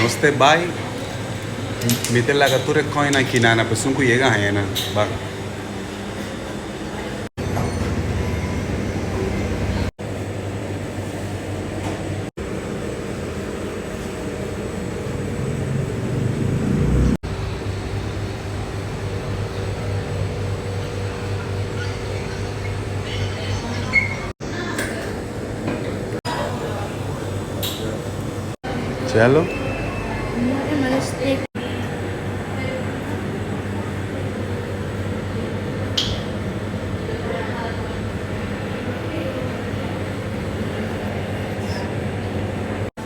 Nos te bai, mi te laga tur e coinnan kinan na pesun ku yega haña nan. Ban. Cello.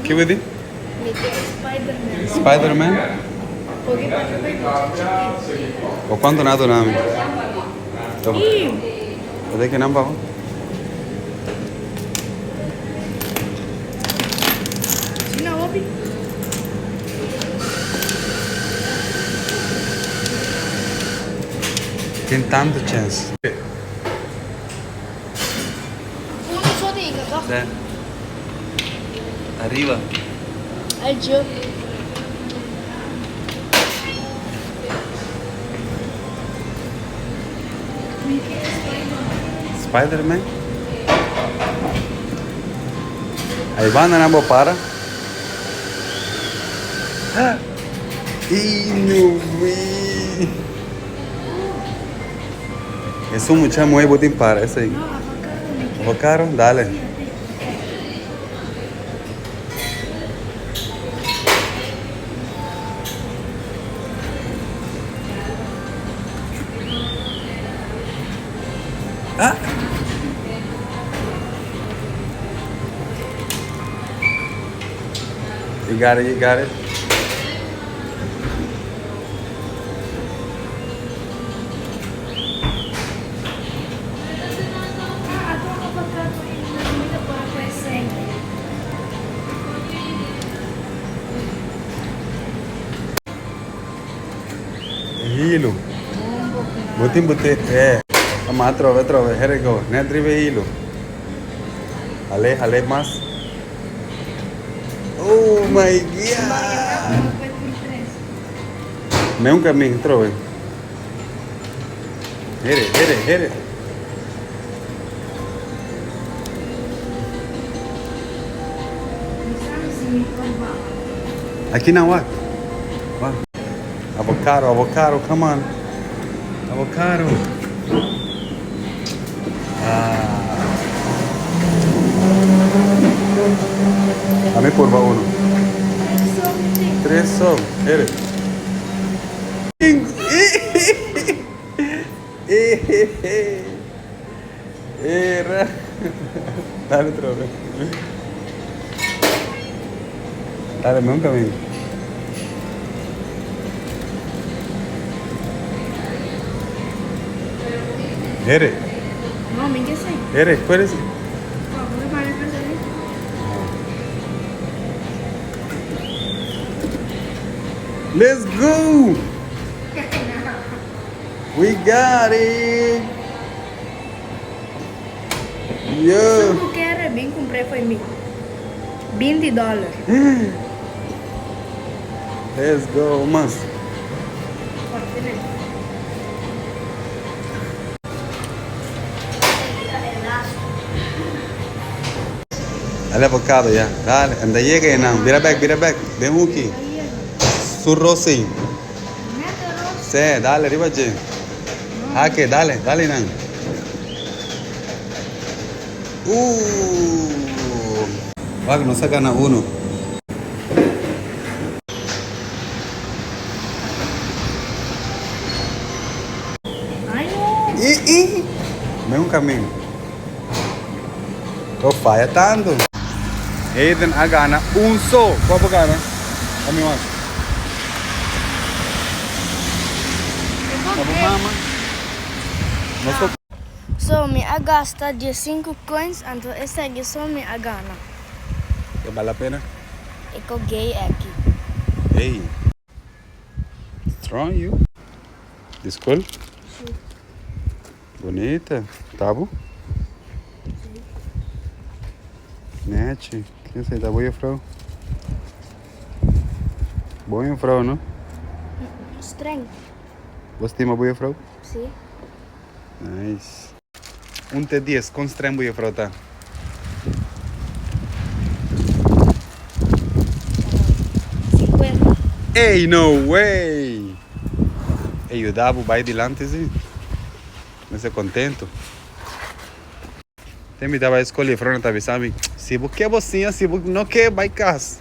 Ki bo di? Spiderman. O cuanto na duna mi? Toma. Ata ki nan pa bo. Tin tantu chens. Ariba. Spiderman. Ahí banda nan bo para. Ey no way. Esun mucha muhe bo tin para esey. Avocado, dale. Ah. You got it, you got it. E hilo. Bo tin bo te eh. Ama atrobe atrobe. Here go. Net riba e hilo. Hale hale mas. Oh my God. Meun camin atrobe. Here here here. Aki nan wak. Wak. Avocado, avocado, come on. Avocado. Ah. Ami purba uno. Tres so. Here. Era. Dale otro vez. Dale, me un camino. Here. No, mi ke sei. Here, cuál Let's go! We got it! Yo! Esun ku kere bin kumpr'é fo'i mi. 20 dòler. Let's go, mas. Dale avocado ya, dale, anda yega e nan, bira bek, bira bek, den huki. Su rosi. Se, dale, riba dje. Hake, dale, dale nan. Ooh. Wak, nos a gana uno. I, i. Me un camin. Lo faya tanto. Hayden a gana un so. Cual bo gana? Dame wak. Pa bo mama. Nos ta. So mi a gasta diesinku coins anto esaki so mi a gana. E bal la pena? E ko gay aki. Hey. Strong you. Di school? Si. Bonita. Tabu? Si. Nechi. Ken esei ta bo juffrouw? Bon juffrouw, no? Streng. Bo stima bo juffrouw? Si. Nice. Un te dies, kon streng bo juffrouw ta? 50. Ey, no way! E yuda bo bai dilanti si. Mester contento. Te mi ta bai skol juffrouw na ta bisa mi, si bo ke bo siña, si bo no ke bai kas.